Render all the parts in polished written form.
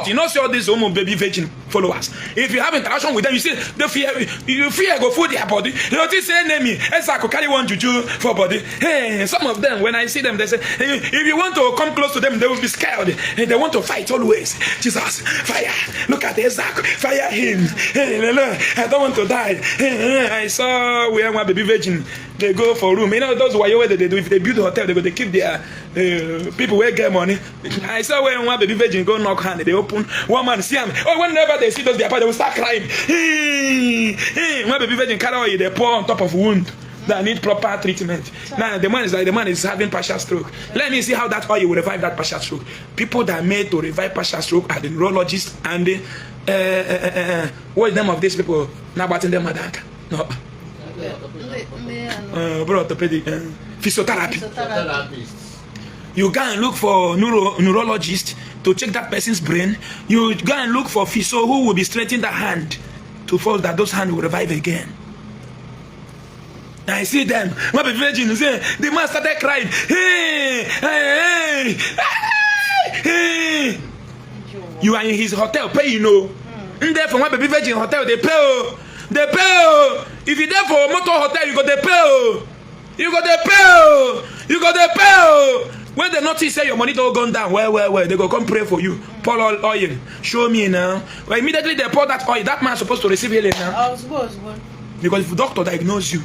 cult, you know, see all these ụmụ baby virgin followers. If you have interaction with them, you see the fear, you fear go full their body. You notice say enemy, Ezeaku carry one juju for body. Hey, some of them, when I see them, they say, "Hey, if you want to come close to them, they will be scared. Hey, they want to fight always. Jesus, fire. Look at Ezeaku, fire him. Hey, lele, I don't want to die." Hey, hey, I saw where one baby virgin, they go for room. You know those wayo wey they do, if they build hotel, they go, they keep their people wey get money. I saw when one baby virgin go knock hand, they open, one man see am. Oh, whenever they see those their they will start crying. Hey, hey, one baby virgin carry oil, they pour on top of wound that need proper treatment. Now the man is like, the man is having partial stroke. Let me see how that oil will revive that partial stroke. People that made to revive partial stroke are the neurologists and the what is the name of these people? Now, but them no. Ndị anụ. Bro, orthopedic, physiotherapy. Physiotherapy. You go and look for neurologist to check that person's brain. You go and look for physio who will be straightening the hand to force that those hands will revive again. I see them. When the virgin say, the man started crying. "Hey, hey, hey, hey." You are in his hotel, pay you know. Mm. There for one baby virgin hotel, they pay. Oh. They pay. Oh. If you there for motor hotel, you go they pay. Oh. You go they pay. Oh. You go they pay. Oh. When they notice say your money don't gone down, well, they go come pray for you. Pour all oil. Show me now. Well, immediately they pour that oil. That man supposed to receive healing now. Ozugbo ozugbo. Because if doctor diagnose you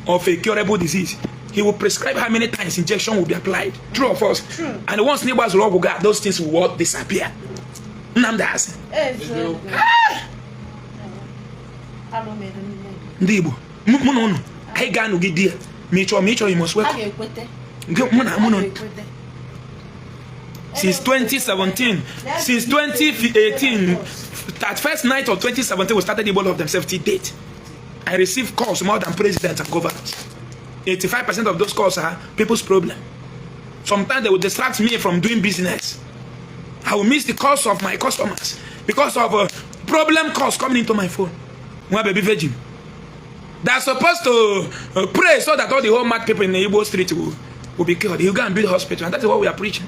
of a curable disease, he will prescribe how many times injection will be applied. True or false? True. And once neighbors will go, those things will what disappear. Nnamdi asị. Eziokwu. Alụ mere nne. Ndị Igbo, mụ na ụnụ, anyị ga-anọgide ya. Ma ị chọrọ ma ị chọrọ, you must A welcome. ga-ekwete. Nke mụ na mụ A na ga-ekwete. Since 2017, since 2018, that first night of 2017, we started Igbo Love Themselves till date. I received calls more than presidents and governors. 85% of those calls are people's problem. Sometimes they will distract me from doing business. I will miss the calls of my customers because of a problem calls coming into my phone. One baby virgin. They're supposed to pray so that all the whole mad people in the Igbo street will be cured. You go and build hospital, and that is what we are preaching.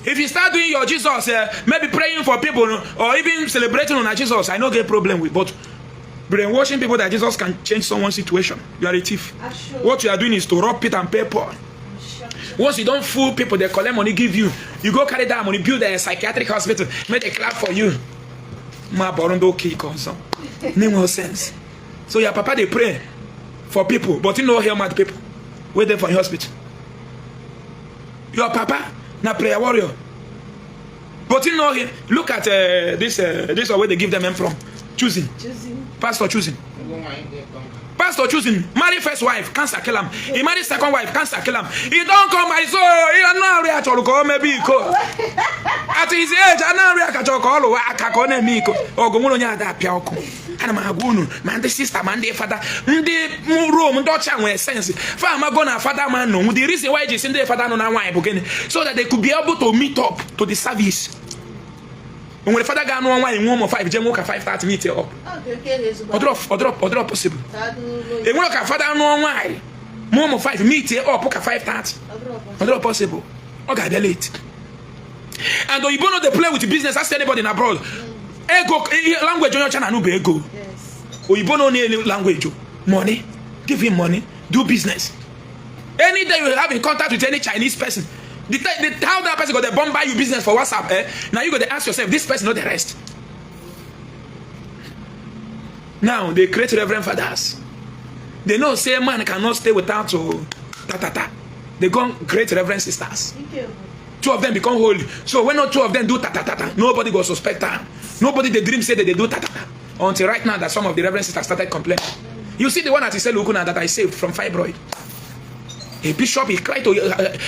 If you start doing your Jesus, maybe praying for people or even celebrating on a Jesus, I no get problem with, but brainwashing people that Jesus can change someone's situation, you are a thief. What you are doing is to rob Peter and pay Paul. Once you don't fool people, they collect money, give you. You go carry that money, build a psychiatric hospital, make a clap for you. Ma bọrọ ndị oke ike ọzọ. No sense. So your papa dey pray for people, but you know hear mad people wey dey for in hospital. Your papa na prayer warrior. But you know him. Look at this one wey they give them from choosing. Choosing. Pastor choosing. Pastor choosing. Marry first wife, cancer kill him. He marry second wife, cancer kill him. He don't come marry, so he na arịa chọrọ ka o mebe iko. At his age, a na-arịa ka chọrọ ka ọ lụwa aka ka ọ na-eme iko. Ọgụ nwere onye ada apịa ọkụ. Ana m agwa unu ma ndị sister ma ndị fada ndị Rome ndị ọcha nwere sense. Fa amago na fada ma nọ. The reason why ji si ndị fada nọ na nwaanyị bụ gịnị? So that they could be able to meet up to the service. O nwere fada ga-anụ nwaanyị nwe ụmụ 5 jee nwoke 5:30 meet up. Ọ dịrọ possible. Enwere ka fada nụọ nwaanyị mụọ ụmụ 5 meet up ka 5:30. Ọ dịrọ possible. Ọ ga-abịa late. And oyibo no dey play with business. Ask anybody in abroad. Ego language onye ọcha na-anụ bụ ego. Oyibo no need language o. Money. Give him money. Do business. Any day you have in contact with any Chinese person, how that person go dey bomb you business for WhatsApp, eh? Now you go dey ask yourself, this person no the rest. Now they create reverend fathers. They know say man cannot stay without to ta ta ta. They go create reverend sisters. Two of them become holy. So when not two of them do ta ta ta ta, nobody go suspect them. Nobody they dream say that they do ta ta ta. Until right now that some of the reverend sisters started complaining. You see the one at Iselu Ukuna that I saved from fibroid. A bishop, he cried to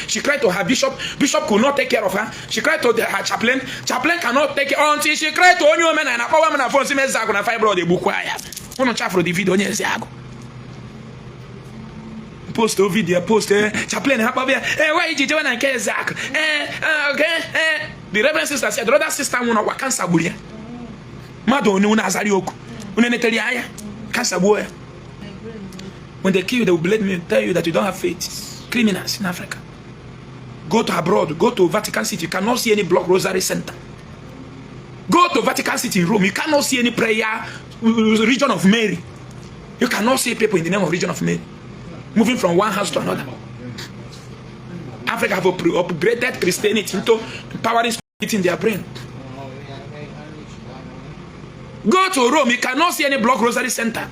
she cried to her bishop. Bishop could not take care of her. She cried to her chaplain. Chaplain cannot take care until she cried to onye woman and akpọwa m na phone si m eze agụ na fibroid egbukwa ya. Unu chafụrụ the video onye eze agụ. Post o video post chaplain ha kpọbịa why iji jewe na nke eze akụ okay the reverend sister said the other sister nwụrụ ọkwa cancer gburu ya. Mmadụ one unu azara okwu unu enetere ya anya cancer gbuo ya. When they kill you, they will blame you, tell you that you don't have faith. Criminals in Africa. Go to abroad, go to Vatican City, you cannot see any block rosary center. Go to Vatican City in Rome, you cannot see any prayer region of Mary. You cannot see people in the name of region of Mary moving from one house to another. Africa have upgraded Christianity into empowering spirit in their brain. Go to Rome, you cannot see any block rosary center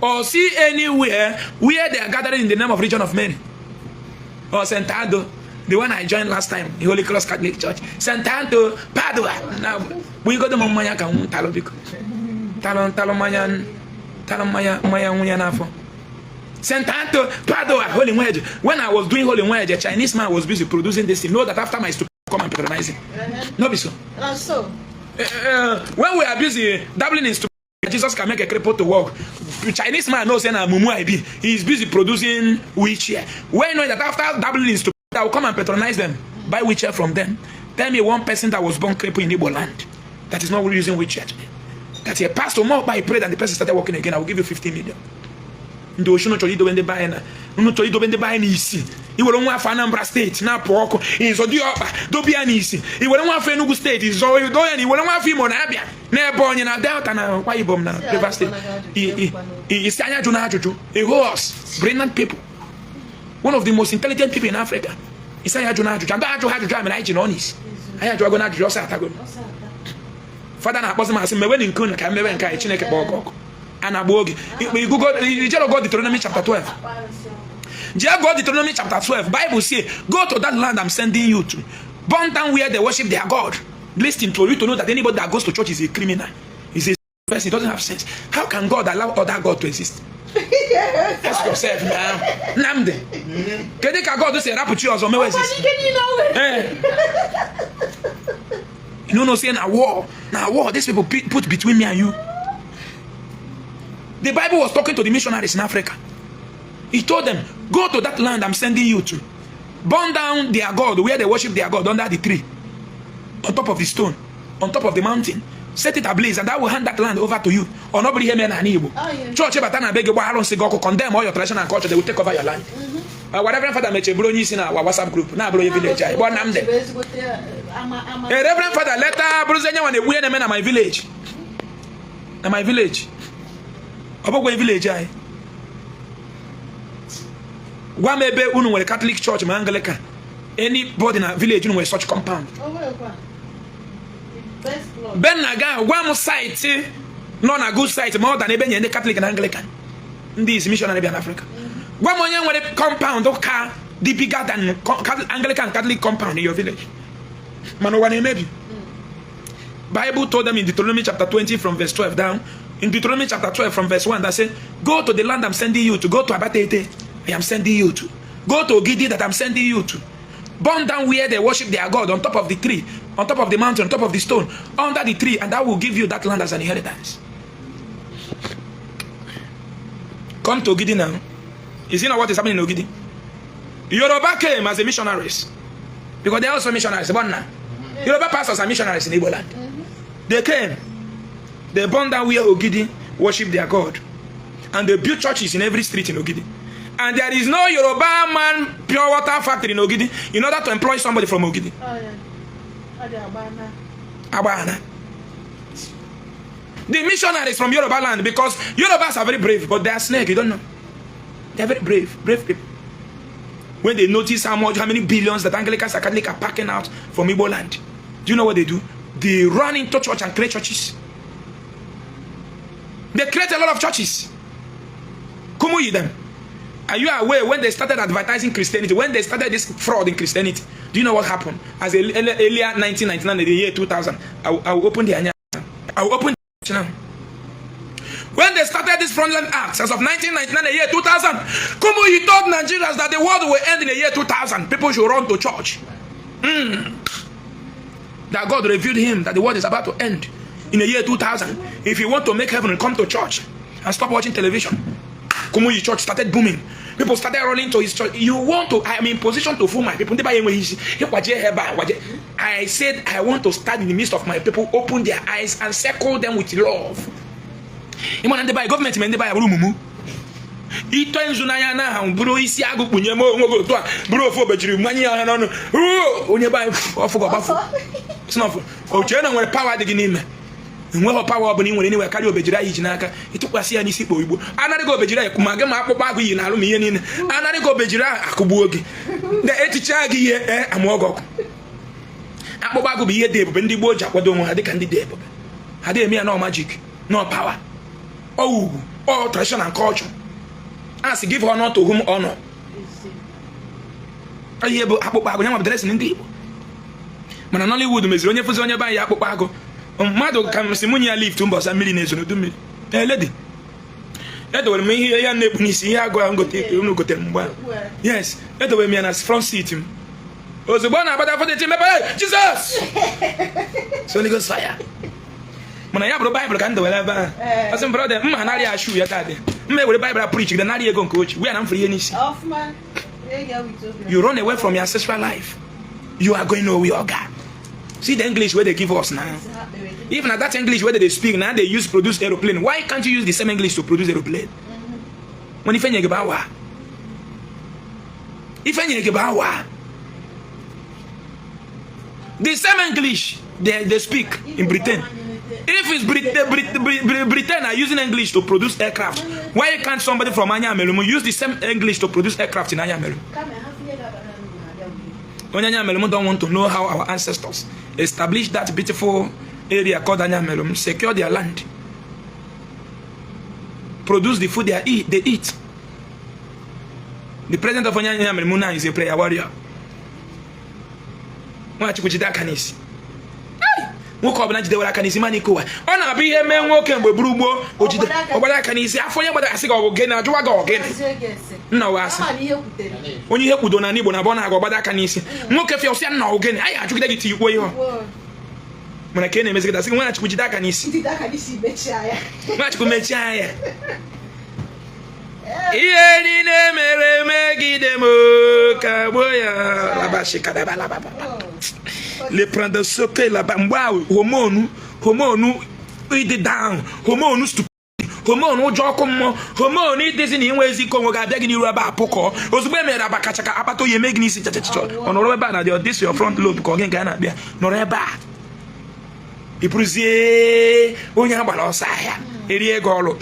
or see anywhere where they are gathering in the name of region of Mary. Or St. Ando, the one I joined last time, the Holy Cross Catholic Church. St. Ando, Padua. Now, we go to mmanya ka m talụ biko. Talụ talụ mmanya talụ mmanya mmanya nwunye n'afọ. St. Anto, Padua, Holy Wedge. When I was doing Holy Wedge, a Chinese man was busy producing this thing. Know that after my stupid come and patronize him. No be so. Na so. When we are busy dabbling in stupidity, Jesus can make a cripple to walk. The Chinese man knows saying mumu I be. He is busy producing wheelchair. When know that after dabbling in stupidity, I will come and patronize them, buy wheelchair from them. Tell me one person that was born crippled in Igbo land that is not using wheelchair today. That a pastor more by prayed and the person started walking again. I will give you 50 million. Ndị oshi chọrọ idobe ndị be anyị na unu chọrọ idobe ndị be anyị n'isi. Iwere nwa afọ Anambra Steeti na-apụ ọkụ ịzọdị ya ọkpa dobe ya n'isi. Iwere nwa afọ Enugu Steeti zọ do ya na iwere nwa afọ Imo na Abịa na Ebonyi na Delta na Akwa Ibom na Rivers Steeti isi anya jụ na ajụjụ. A horse, brilliant people, one of the most intelligent people in Africa, isi anya jụ na ajụjụ ndị ajụ ha ajụjụ a mere anyị ji nọ n'isi anyị ajụwago na ajụjụ ọsọ atago. Fada na-akpọzi m asị mewe nke unu ka mewe nke anyị. Chineke kpọọ ọkụ ọkụ a na-agba oge igugo ijere. Go Deuteronomy chapter 12. Jee go Deuteronomy chapter 12. Bible say, "Go to that land I'm sending you to, burn down where they worship their God." Listen, to you to know that anybody that goes to church is a criminal, is a person, doesn't have sense. How can God allow other God to exist? Ask yourself now. Nnamdi, kedu ka God si rapụ chi ọzọ mewe exist? Ike niile o nwere. Eh. You know, say na war, na war. These people put between me and you. The Bible was talking to the missionaries in Africa. He told them, "Go to that land I'm sending you to. Burn down their God where they worship their God under the tree, on top of the stone, on top of the mountain. Set it ablaze, and I will hand that land over to you." Or nobody here men and Igbo. Oh, yeah. Church bata na be gị gbaa arụsị gị ọkụ, condemn all your tradition and culture, they will take over your land. Our Reverend Father mechie bụrụ onye isi na our WhatsApp group na-abụrụ onye village anyị. Gbọọ Nnamdi. Bụ ezigbote ama ama. A Reverend Father later bụrụzi onye nwa na-egbu ihe na-eme na my village. Na my village. Ọ bụkwa village anyị. Gwa m ebe unu nwere Catholic Church ma Anglican. Anybody na village unu nwere such compound? O nwekwa. The best blood. Ben na ga gwa m site nọ na good site ma ọ da n'ebe nye ndị Catholic na Anglican. Ndị isi missionary bịa n'Africa. Gwa m onye nwere compound ka dị bigger than Anglican Catholic compound in your village. Mana ụwa na-emebi. Bible told them in Deuteronomy chapter 20 from verse 12 down. In Deuteronomy chapter 12 from verse 1 that said, "Go to the land I'm sending you to. Go to Abatete, I am sending you to. Go to Ogidi that I'm sending you to. Burn down where they worship their God on top of the tree, on top of the mountain, on top of the stone, under the tree, and I will give you that land as an inheritance." Come to Ogidi now. Is it not what is happening in Ogidi? Yoruba came as a missionaries. Because they are also missionaries. But now, Yoruba pastors are missionaries in Igbo land. They came. They burned down where Ogidi worship their God. And they built churches in every street in Ogidi. And there is no Yoruba man pure water factory in Ogidi in order to employ somebody from Ogidi. Oh, yeah. Ọ dị agba na. Agbana. The missionaries from Yoruba land, because Yorubas are very brave, but they are snake, you don't know. They are very brave, brave people. When they notice how much, how many billions that Anglicans and Catholics are packing out from Igbo land, do you know what they do? They run into church and create churches. They create a lot of churches. Kumuyi them. Are you aware when they started advertising Christianity, when they started this fraud in Christianity, do you know what happened? As a earlier 1999, in the year 2000, I will open the anya. I will open the now. When they started this fraudulent acts, as of 1999, the year 2000, Kumuyi told Nigerians that the world will end in the year 2000. People should run to church. That God revealed him that the world is about to end in the year 2000. If you want to make heaven, come to church and stop watching television. Kumuyi church started booming. People started running to his church. You want to, I am in position to fool my people. I said, I want to stand in the midst of my people, open their eyes and circle them with love. Ịma na ndị be anyị gọọmenti mere ndị be anyị bụrụ mumu. Ite nzu n'anya na aha bụrụ isi agụ kpunye m onwe gị otu a, bụrụ ofu obejiri mmanya ya n'ọnụ. Onye be anyị ọfụ gọgbafụ ochie na nwere power dị gị n'ime. Enweghị power ọbụla ị nwere n'inwe karịa obejiri ahụ iji n'aka. Ịtụkwasị ya n'isi kpo igbo, anarịghị obejiri ahụ ma gị ma akpụkpọ agụ yi n'alụ ma ihe niile. Anarịghị obejiri ahụ, akụgbuo gị, eticha gị ihe amụọ gị ọkụ. Akpụkpọ agụ bụ ihe dị ebube ndị gboo ji akwado onwe ha dịka ndị dị ebube. Ha dị eme ya nọ magic, nọ power, ọ ugwu, ọ tradition and culture. A sị, "Give honor to whom honor." Ihe bụ akpụkpọ agụ ya nwa bụ dressing ndị Igbo. Mana Nollywood meziri onye fụzi onye be anyị akpụkpọ agụ. Mmadụ ka m si nwunye ya lift mbọsa mmiri na-ezo n'udu mmiri eledi. Edowere m ihe ya na-ekpu n'isi, ihe agụ ahụ unu gotere mgbe ahụ. Yes, edowere m ya na front seat m. Ozugbo ọ na-agbata footage, mepere Jesus, Holy Ghost fire. Mana ya bụrụ Baịbụl ka m dowere ebe ahụ, ọ sị m, "Brother, mma narị ashu ya taadị mma ewere Baịbụl a preach gide narị ego nke ochie wee na m fụrụ ihe n'isi." You run away from your ancestral life, you are going nowhere, oga. See the English wey they give us now. If na that English wey they dey speak now they use produce aeroplane, why can't you use the same English to produce aeroplane? When ife nye gị bụ awa, ife nye gị bụ awa. The same English they speak in Britain, if it's Britain are using English to produce aircraft, why can't somebody from Ayamelum use the same English to produce aircraft in Ayamelum? Onye Ayamelum don't want to know how our ancestors established that beautiful area called Ayamelum, secure their land, produce the food they eat. The president of Ayamelum now is a prayer warrior. Nwachukwu jide aka n'isi. Nwoke ọbụla jidewere aka n'isi, mana ike ụwa ọ na-abụ ihe mee nwoke mgbe gburu gboo o jide ọgbara aka n'isi. Afọ onye gbara asị gị ọ bụ gịnị, ajụwa gị ọ gịnị nna wa asị onye ihe kwudo na Igbo na abụọ na-agwa ọgbada aka n'isi. Nwoke fịa ọsịa nna ọ gịnị anyị ajụgide gị tikwuo ihe ọ mana ka ị na-emezi gị, asị gị Nwachukwu jide aka n'isi. Nwachukwu mechie anya. Ihe niile mere megide m, kagbuo ya labashikadabalababa le prendre soke laba. Mgbe ahụ hormone ịdị down, hormone stupid, hormone ụjọ ọkụ mmụọ, hormone ịdịzi na inwe ezi ike onwe ga-abịa gị n'iru ebe a pụkọ. Ozugbo e mere abakacha ka akpata oyi eme gị n'isi chachacha, ọ nọrọ ebe a na this your front lobe ka ọ gị nke a na-abịa nọrọ ebe a, ị bụrụzie onye a gbara ọsọ ahịa erie ego ọrụ.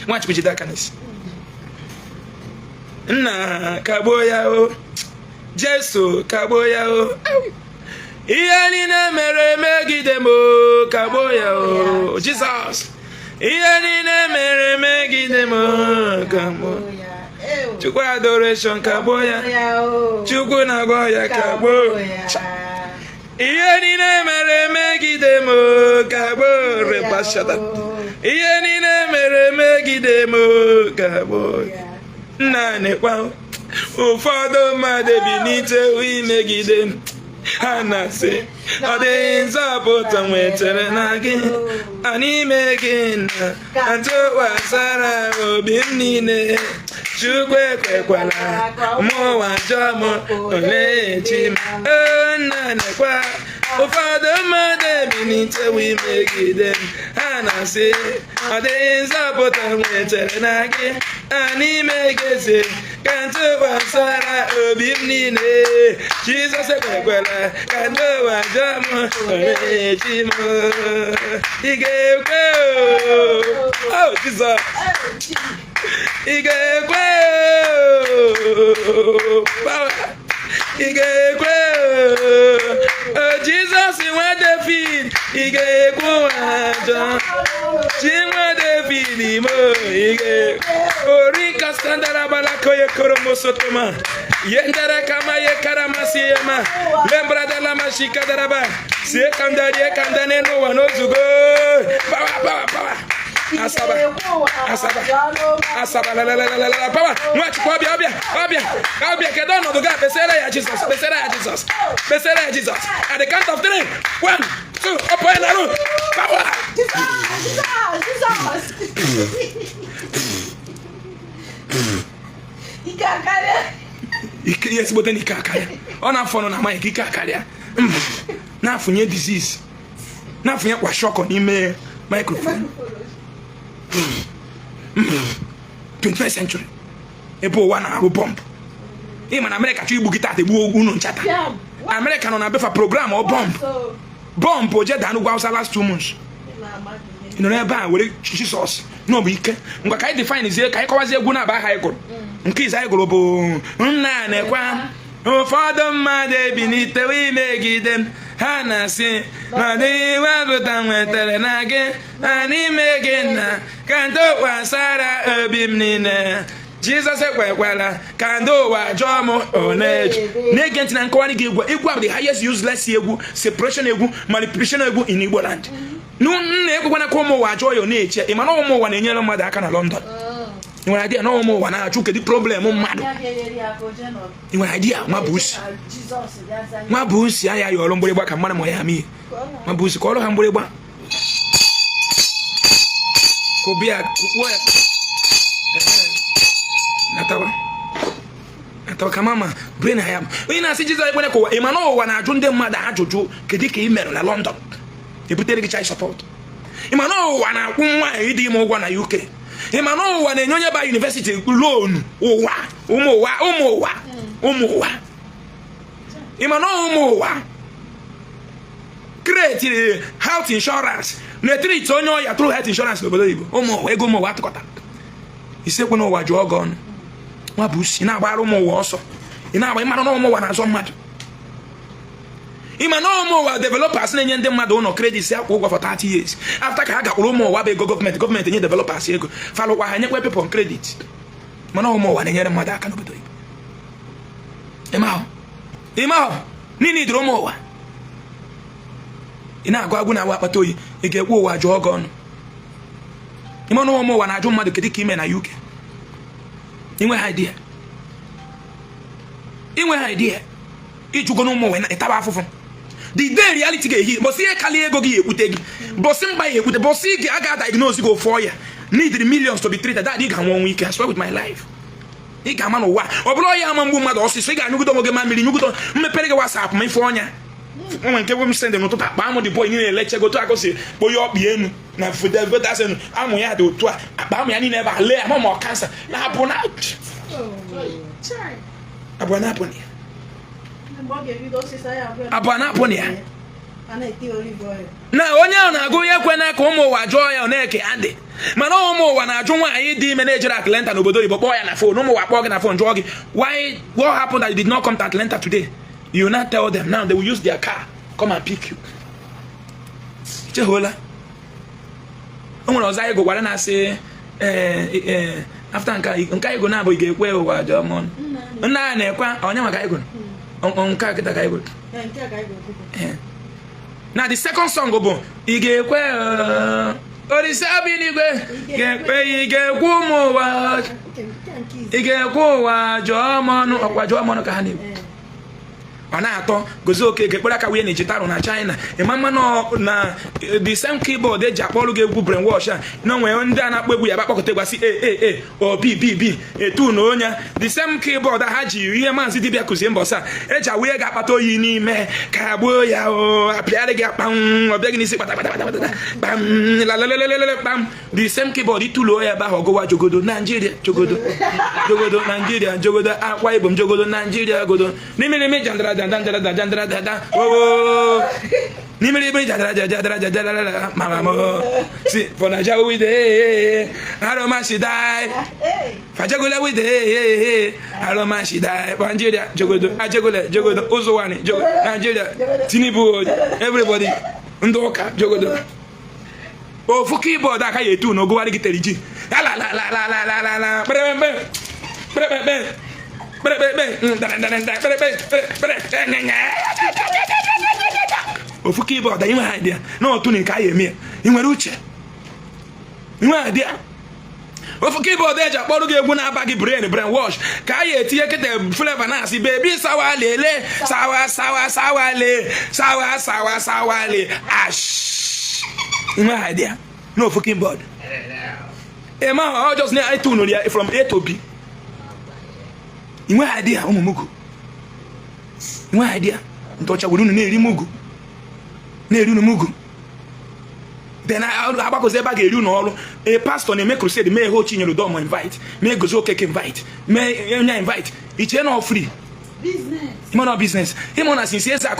Nwachukwu jide aka n'isi. Nna, kagbuo ya o. Jesu, kagbuo ya o. Ihe niile mere megide m o, kagbuo ya o. Jizọs, ihe niile mere megide m o, kagbuo. Chukwu adoration, kagbuo ya. Chukwu na-agwọ ya, kagbuo. Ihe niile mere megide m o, kagbuo repashata. Ihe niile mere megide m o, kagbuo. Nna, nekwa ụfọdụ mmadụ ebilite imegide m. Ha na-asị, ọ dịghị nzọpụta nwetara na gị a n'ime gị. Na ntụkwasara obi m niile, Chukwu, ekwekwala mụwa jọọ m olee chi m. O nna, nekwa ụfọdụ mmadụ ebilitewo imegide m. Ha na-asị, ọ dịghị nzọpụta nwetara na gị a n'ime gị. Eze, ka ntụkwasara obi m niile, Jizọs, ekwekwala ka ndị ụwa jụọ m olee chi m. Ị ga-ekwe o? Oh Jizọs, ị ga-ekwe o? Power. Ị ga-ekwe o? Jizọs nwa David, ị ga-ekwe ụwa jụọ chi nwa David imo? Ị ga orika sandara balako ye koromosotoma yendara kama ye karamasi yema lembradala mashikadaraba sie kandarie kanda n'elu ụwa n'ozugo. Power, power, power. Asaba, Asaba, Asaba, lalalala, power. Nwachukwu, ọbịa, ọbịa, ọbịa, ọbịa. Kedu ọnọdụ gị? Kpesara ya Jizọs, kpesara ya Jizọs, kpesara ya Jizọs. At the count of three, one, two, up and arụ. Power. Jesus, Jesus. Ike akarịa. Ike ihe ezigbote n'ike akarịa. Ọ na-afọ nọ na mic ike akarịa na-afụnye disease, na-afụnye kwashiorkor n'ime microphone. 21st century, ebe ụwa na-arụ bọmbụ. Ịma na Amerịka chọọ igbu gị tata, egbuo unu nchata. Amerịka nọ na befa program ọ bọmbụ, bọmbụ oje daa n'ugwu Awụsa last 2 months. Ị nọrọ ebe a were Jizọs n'ọbụ ike. Ngwa, ka anyị define zie, ka anyị kọwazie egwu na-aba aha anyị gụrụ. Nke ize anyị gụrụ bụ nna na-ekwe ụfọdụ mmadụ ebilitewe imegide m, ha na-asị na ọ dịghị wepụta nwetara na gị na n'ime gị na ka ntụkwasara obi m niile. Jizọs ekwekwala ka ndị ụwa jụọ m oneji. Na-ege ntị na nkọwarị gị. Egwu, egwu a bụ the highest useless egwu, separation egwu, manipulation egwu in Igbo land. Nna, ekwekwana ka ụmụ ụwa jụọ ya na-eche. Ị mana ụmụ ụwa na-enyere mmadụ aka na London? Ị nwere idea na ụmụ ụwa na-achụ kedu problem mmadụ? Ị nwere idea? Nwa bụ usi, nwa bụ usi anya ya ọrụ mgbịrịgba ka mmadụ ma ya ama ihe. Nwa bụ usi ka ọrụ ha mgbịrịgba kụbịa kụkpuo ya. Natawa, natawa ka mama brain ha ya. Onye na-asị Jizọs ekwere ka ụwa, ị ma na ụwa na-ajụ ndị mmadụ ajụjụ, kedu ka ị mere na London ebutere gị child support? Ị ma na ụwa na-akwụ nwaanyị dị ime ụgwọ na UK? Ị ma na ụwa na-enye onye ba university loan? Ụwa, ụmụ ụwa, ụmụ ụwa, ụmụ ụwa. Ị ma na ụmụ ụwa create health insurance na-etreat onye ọya through health insurance n'obodo oyibo? Ụmụ ụwa, ego ụmụ ụwa atụkọta isekwe n'ụwa jụọ gị ọnụ. Nwa bụ usi, ị na-agbara ụmụ ụwa ọsọ, ị na-agba. Ịmara na ụmụ ụwa na-azọ mmadụ? Ịma na ụmụ ụwa developers na-enye ndị mmadụ ụlọ credit si akwụ ụgwọ for 30 years after ka ha gakwuru ụmụ ụwa bụ ego gọọmenti? Gọọmenti enye developers ego, falụkwa ha, nyekwa people credit. Mana ụmụ ụwa na-enyere mmadụ aka n'obodo oyibo. Ịma ahụ, ịma ahụ niile idiri ụmụ ụwa. Ị na-agụ agwụ na-awa akpata oyi. Ị ga-ekwe ụwa jụọ gị ọnụ? Ịma na ụmụ ụwa na-ajụ mmadụ kedu ka ime na UK? Inwe ha idea, inwe ha idea. Ịjụgo n'ụmụ ụwa, ịtaba afụfụ. The day reality ga-ehi, bọsị ihe karịa ego gị ekwute gị, bọsị mgba ya ekwute, bọsị ị ga diagnose gị ofu ọya need millions to be treated, that ị ga-anwụ ọnwụ ike. I swear with my life, ị ga-ama n'ụwa ọ bụrụ ọya ama mgbu mmadụ ọsịsọ. Ị ga-anyụgide onwe gị ma mmiri nyụgide. Mmepere gị WhatsApp ma ife ọnya nwe nke bụ m send n'ụtụtụ, akpa amụ dị boy niile elechego otu akụ si kponye ọkpị enu na votas enu, amụ ya dị otu a, akpa amụ ya niile ebe a, lee ama ma ọ cancer na-abụ na abụọ na-apụ na ya. Abụọ na-apụ na ya na onye ahụ na-agụ ihe ekwena ka ụmụ ụwa jụọ ya ọ na-eke adị. Mana ụmụ ụwa na-ajụ nwaanyị dị ime na-ejere Atlanta n'obodo oyibo, kpọọ ya na phone. Ụmụ ụwa kpọọ gị na phone jụọ gị, "Why? What happened that you did not come to Atlanta today?" You now tell them. Now they will use their car come and pick you. Ichehụla o nwere ọzọ anyị gụkwara na-asị ee after nke anyị gụ na-abụ ị ga-ekwe ụwa jụọ m ọnụ. Nna a na-ekwe onye maka anyị gụrụ nke a kịta ka anyị gụrụ. Na the second song bụ ị ga-ekwe Olise bi n'igwe ga-ekwe, ị ga-ekwe ụmụ ụwa, ị ga-ekwe ụwa jụọ m ọnụ. Ọkwa jụọ m ọnụ ka ha na-ekwu. Ọ na-atọ gozi Okeke ekpere aka wunye na ejitarụ na China. Ịma mma na the same keyboard eji akpọrọ gị egwu brainwash a na onwe ndị a na-akpọ egwu ya bakpọkọta egwu asị a a a o b b b etu na onye the same keyboard ha ji ihe maazị dibịa kụzie mbọsị a eji awụnye gị akpata oyi n'ime ka gbuo ya o apịarị gị akpam ọbịa gị n'isi kpata kpata kpata kpata kpam lalelelelele kpam. The same keyboard ịtụluo ya ebe ahụ, ọgụwa jogodo Naijiria, jogodo jogodo Naijiria, jogodo Akwa Ibom, jogodo Naijiria, godo n'imiri jandara jandara jandara dada oo n'imiri jandara jandara jandara mama mo si for Naija we dey aroma she die fajagole we dey aroma she die Nigeria jogodo ajegole jogodo ụzụwani jogodo Nigeria Tinubu everybody ndị ụka jogodo. Ofu keyboard aka ya etu na ogụgharị gị tere ji la la la la la la la la kpere kpere kpere kpere kpere kpere kpere kpere kpere. Ofu keyboard anyị nwere idea na otu nke anyị eme ya. Ị nwere uche, ị nwere idea. Ofu keyboard eji akpọrọ gị egwu na-aba gị brain brain wash ka anyị etinye kịta flavor na-asị baby sawa lele sawa sawa sawa le sawa sawa sawa le ash. Ị nwere idea na ofu keyboard ema ọ just na etunu ya from A to B. Ị nweghị idea, ụmụ mugu. Ị nweghị idea. Ndị ọcha were unu na-eri mugu, na-eri unu mugu. Then agbakọzi ebe a ga-eri unu ọrụ. A pastor na-eme crusade, mee ihe Chinyere Udoma invite, mee Gozie Okeke invite, mee onye invite, ichee na ọ free. Business. Ịma na business, ịma na since eze akụ.